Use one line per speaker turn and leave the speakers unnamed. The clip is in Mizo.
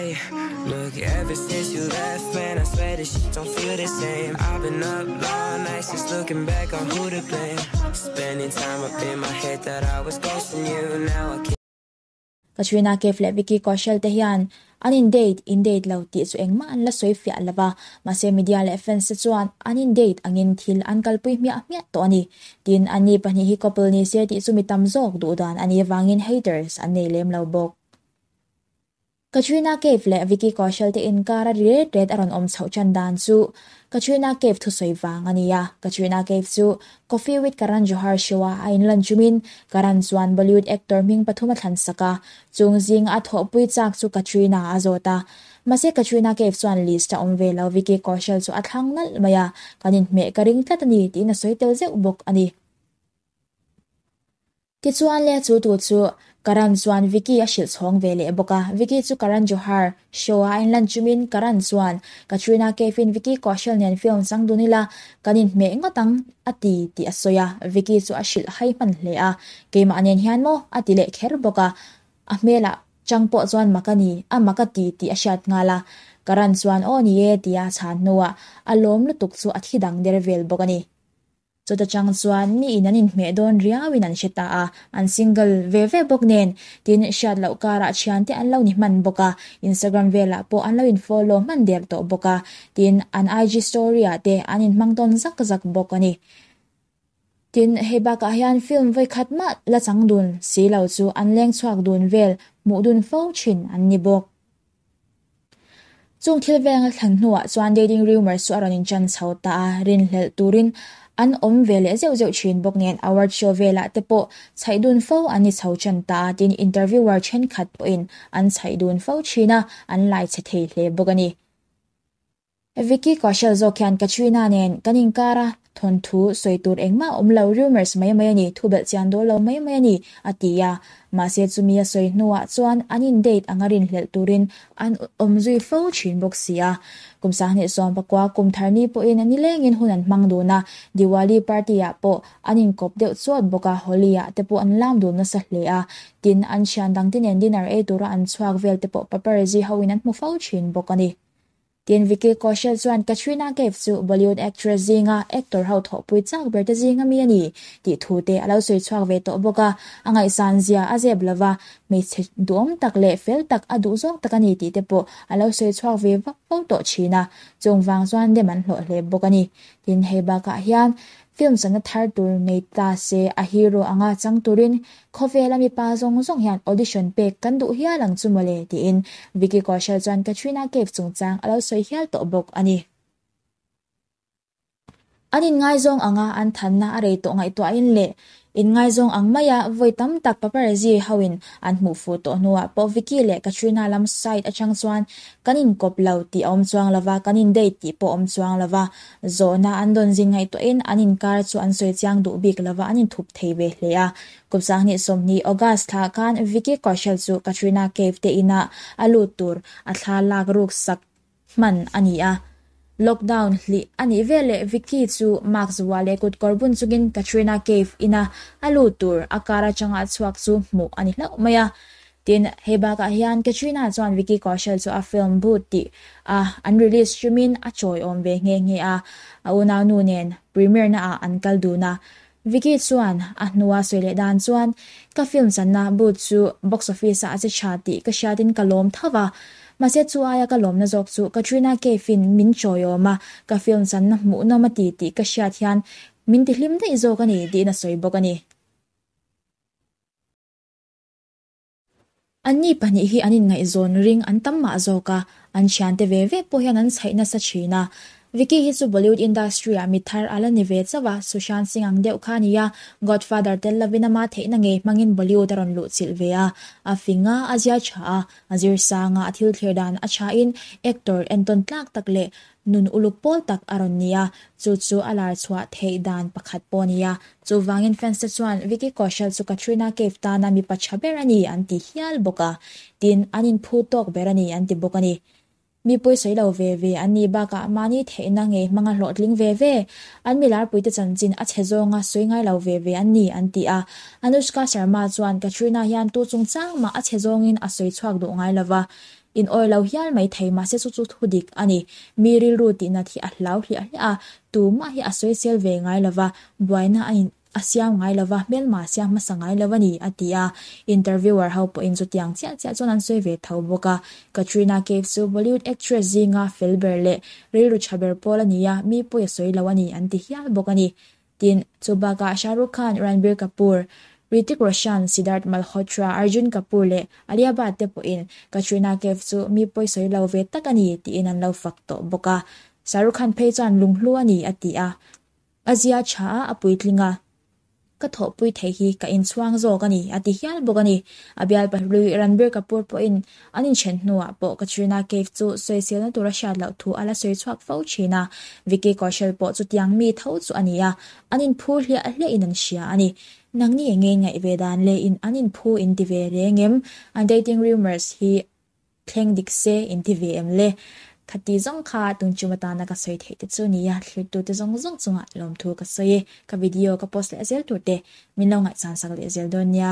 Hey, look, ever since you left, man, I swear this shit don't feel the same. I've been up all night since looking back on who to blame. Spending time up in my head that I was ghosting you. Now I can't.
Katrina Kaif leh Vicky Kaushal te hian an in date in date lo tih chu engmah an la sawi fiah lo va, mahse media leh fans te chuan an in date angin thil an kalpui hmiah hmiah tawh a ni. Tin, anni pahnih hi couple ni se tih chu mi tam zawk duh dan a nih avangin haters an nei lem lo bawk. Katrina Kaif leh Vicky Kaushal te inkar a ri ret ret a rawn awm chhoh tan dan chu Katrina Kaif thusawi vang a ni a. Katrina Kaif chu Koffee with Karan Johar show a a inlan chumin Karan chuan Bollywood actor hming pathum a thlan sak a, chung zinga a thawhpui chak chu Katrina a zawt a. Mahse Katrina Kaif chuan list a awm ve lo Vicky Kaushal chu a thlang nalh mai a, kan inhmeh ka ring tlat a ni tiin a sawi tel zeuh bawk a ni. Tichuan le chu tu chu Karan chuan Vicky a hrilh chhawng ve leh bawk a, Vicky chu Karan Johar show a inlan chumin Karan chuan Katrina Kaif in Vicky Kaushal nen film chang dun ila kan inhmeh ngawt ang a ti tih a sawi a, Vicky chu a hrilh hai hman hle a, keimah nen hian maw a ti leh kher bawk a, a hmelah chang pawh chuan mak a ni, a mak a ti tih a hriat nghal a, Karan chuan aw ni e tia a chhan hnuah a lawm lutuk chu a thi dang der vel bawk a ni. Chuta chang chuan mi in an inhmeh dawn riauin an hre ta a, an single ve ve bawk nen, tin hriat loh karah thiante an lo ni hman bawk a, Instagram velah pawh an lo in follow hman der tawh bawk a, tin an IG story ah te an inhmang tawn zak zak bawk a ni. Tin, hei bakah hian film vawikhat mah la chang dun si lo chu an leng chhuak dun vel hmuh dun fo thin an ni bawk. Chung thil veng a thlen hnuah chuan dating rumours chu a rawn inchan chho ta a, rinhlelh turin an awm ve leh zeuh zeuh thin bawk nen award show velah te pawh chhaih dun fo an ni chho tan ta a, tin interviewer thenkhat pawhin an chhaih dun fo thin a, an lai chhe thei hle bawk a ni. Vicky Kaushal zawk hian Katrina nen kan inkar a, thawnthu sawi tur engmah a awm lo, rumours mai mai a ni, thu belh chian dawl lo mai mai a ni, a ti a. Mahse chumi a sawi hnuah chuan an in date anga rinhlelh turin an awm zui fo thin bawk si a. Kum 2019 kum thar ni pawhin nilengin hun an hmang dun a, Diwali party ah pawh an inkawp deuh chuat bawk a, Holi ah te pawh an lam dun nasa hle a. Tin, an thian dangte nen dinner ei tura an chhuak vel te pawh paparazzi hoin an hmu fo thin bawk a ni. Tin, Vicky Kaushal chuan Katrina Kaif chu Bollywood actress zinga actor ho thawhpui chak ber te zinga mi a ni tih thu te a lo sawi chhuak ve tawh bawk a, a ngaihsan zia a zep lova, hmeichhe duhawm tak leh fel tak a duh zawk tak a ni tih te pawh a lo sawi chhuak ve vak fo tawh thin a, chung vang chuan dem an hlawh hle bawk a ni. Tin, hei bakah hian Film chana thar tur nei ta se a hero anga chang turin khawvela mipa zawng zawng hian audition pek kan duh hial ang chu mawle tiin Vicky Kaushal chuan Katrina Kaif chungchang a lo sawi hial tawh bawk a ni. An inngaizawng anga an thanna a rei tawh ngaihtuahin leh Inngaizawng ang maia vawi tam tak paparazzi hoin an hmuh fuh tawh hnuah pawh Vicky leh Katrina lam side atang chuan kan inkawp lo tih a awm chuang lova, kan in date tih pawh a awm chuang lova. Zawhna an dawn zin ngaihtuahin an inkar chu an sawi chiang duh bik lova an inthup thei ve hle a. Kum 2020 August thla khan Vicky Kaushal chu Katrina Kaif te inah a lut tur a thla lak ruk sak hman a ni a. Lockdown hlih a nih veleh Vicky chu mask vuah leh kut kawr bun chungin Katrina Kaif ina a lut tur a car atanga chhuak chu hmuh a ni hlauh mai a. Tin, hei bakah hian Katrina chuan Vicky Kaushal chu a film Bhoot tih a an release hrimin a chawiawm ve nghe nghe a, a unaunu nen premiere na ah an kal dun a. Vicky chuan a hnua sawi leh dan chuan, Ka film channa Bhoot chu box office ah a che tha tih ka hriatin ka lawm tho va, mahse chu aia ka lawmna zawk chu Katrina Kaif-in min chawiawm a, ka film channa hmuhnawm a ti tih ka hriat hian min tihlim daih zawk a ni tiin a sawi bawk a ni. Anni pahnih hi an inngaihzawn ring an tam mah zawk a, an thiante ve ve pawh hian an chhaih nasa thin a. Vicky hi chu Bollywood industry-ah mi thar a la ni ve chauh a, Sushant Singh ang deuh kha a ni a, Godfather tel lovin ama theihna ngei hmangin Bollywood a rawn luh chilh ve a. A fing a, a zia tha a, a zir sang a, a thil thlir dan a thain actor entawn tlak tak leh Nun uluk pawl tak a rawn ni a, chu chu a lar chhuah theih dan pakhat pawh a ni a. Chuvangin fans te chuan Vicky Kaushal chu Katrina Kaif tana mipa tha ber a ni an ti hial bawk a, tin an inphu tawk ber a ni an ti bawk a ni. Mi pawi sawi lo ve ve an nih bakah mahni theihna ngei hmanga hlawhtling ve ve, an milarpuite chanchin a chhe zawnga sawi ngai lo ve ve an ni, an ti a. Anushka Sharma chuan Katrina hian tu chungchang mah a chhe zawngin a sawi chhuak duh ngai lo va, in awi lo hial mai thei mahse chu chu thu dik a ni. Mi rilru tihna hi a hlau hliah hliah a, tumah hi a sawisel ve ngai lo va, buaina a in. A siam ngai lo va, hmelma a siam hmasa ngai lo a ni, a ti a. Interviewer ho pawhin chutiang chiah chiah chuan an sawi ve tho bawk a. Katrina Kaif chu Bollywood actress zinga fel ber leh rilru tha ber pawl a ni a, mi pawi a sawi lo a ni, an ti hial bawk a ni. Tin, chu bakah Shah Rukh Khan, Ranbir Kapoor, Hrithik Roshan, Siddharth Malhotra, Arjun Kapoor leh Alia Bhatt te pawhin Katrina Kaif chu mi pawi sawi lo ve tak a ni, tiin an lo fak tawh bawk a. Shah Rukh Khan phei chuan lunghlu a ni, a ti a. A zia tha a, a puitling a, ka thawhpui theih hi ka inchhuang zawk a ni, a ti hial bawk a ni. A bial pahlui Ranbir Kapoor pawhin an inchen hnuah pawh Katrina Kaif chu sawiselna tura hriat loh thu a la sawi chhuak fo thin a, Vicky Kaushal pawh chutiang mi tho chu a ni a, an inphu hliah hliahin an hria a ni. Nangni enge ngaih ve dan leh in an inphu inti ve reng em? An dating rumours hi Thleng dik se inti ve em le? Khati zawng kha tungchum atana ka sawi theih te chu nia, thlirtute zawng zawng chungah lawmthu ka sawi e. Ka video ka post leh zel tur te min lo ngaihchan sak leh zel dawn nia.